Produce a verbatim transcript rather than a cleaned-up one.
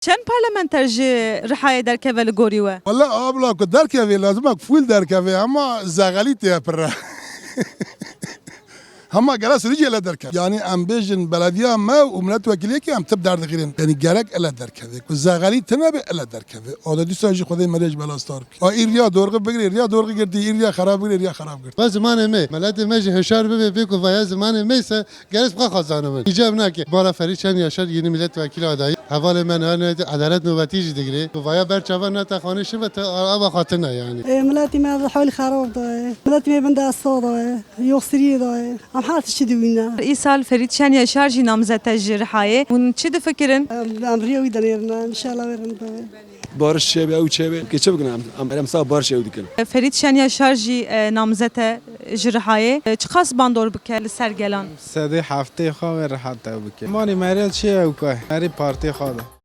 Çend parlamenter ji Rihayê derkeve li gorî we? Wele abla ku derkeve, lazim e ku fûl derkeve, hema zexelî tê pir e. Hema gere Sirûcê ele derkeve. Yanî em bêjin belediya me û miletwekîliyekî em tip derdixîrin. Yanî gerek ele derkeve. Ku zexelî tine be ele derkeve. Ola dîsa jî Xwedê merê ji bela star bike. A î riya dorxî bigirê, riya dorxî girtî, î riya xerab bigirê, riya xerab girtî. Va zimanê me, miletê me jî hişyar bibe, bê ku vaya zimanê me ise Gerek bi xwe xwe zanibin. Îcab nake. Bara Ferîd Şen Yaşar yeni milletvekili adayı. Hevalê me niha nû adalet nobetî jî digire. Bi vaya ber çavan nate xanê şive te ava xatina yani. E, miletî me di hewlî xerab de ye. Miletî me bin desta de ye. Yoxsiriyê de ye. Em her tiştî dibîne. Îsal Ferîd Şen Yaşar jî namzet e ji Rihayê. Hûn çi difikirin? Em, em riya wî dinêrin, em inşallah wê rind be. Barış çêbe, ew çêbe. Ke çi bikin em? Em, em sa barış ew dikin. Ferîd Şen Yaşar jî, e, namzet e ji Rihayê. E, çiqas bandor bike li ser gelan? Sedê heftê xwe wê rehet ew bike. Manî merê çi ew ke? Merî partê xwe de.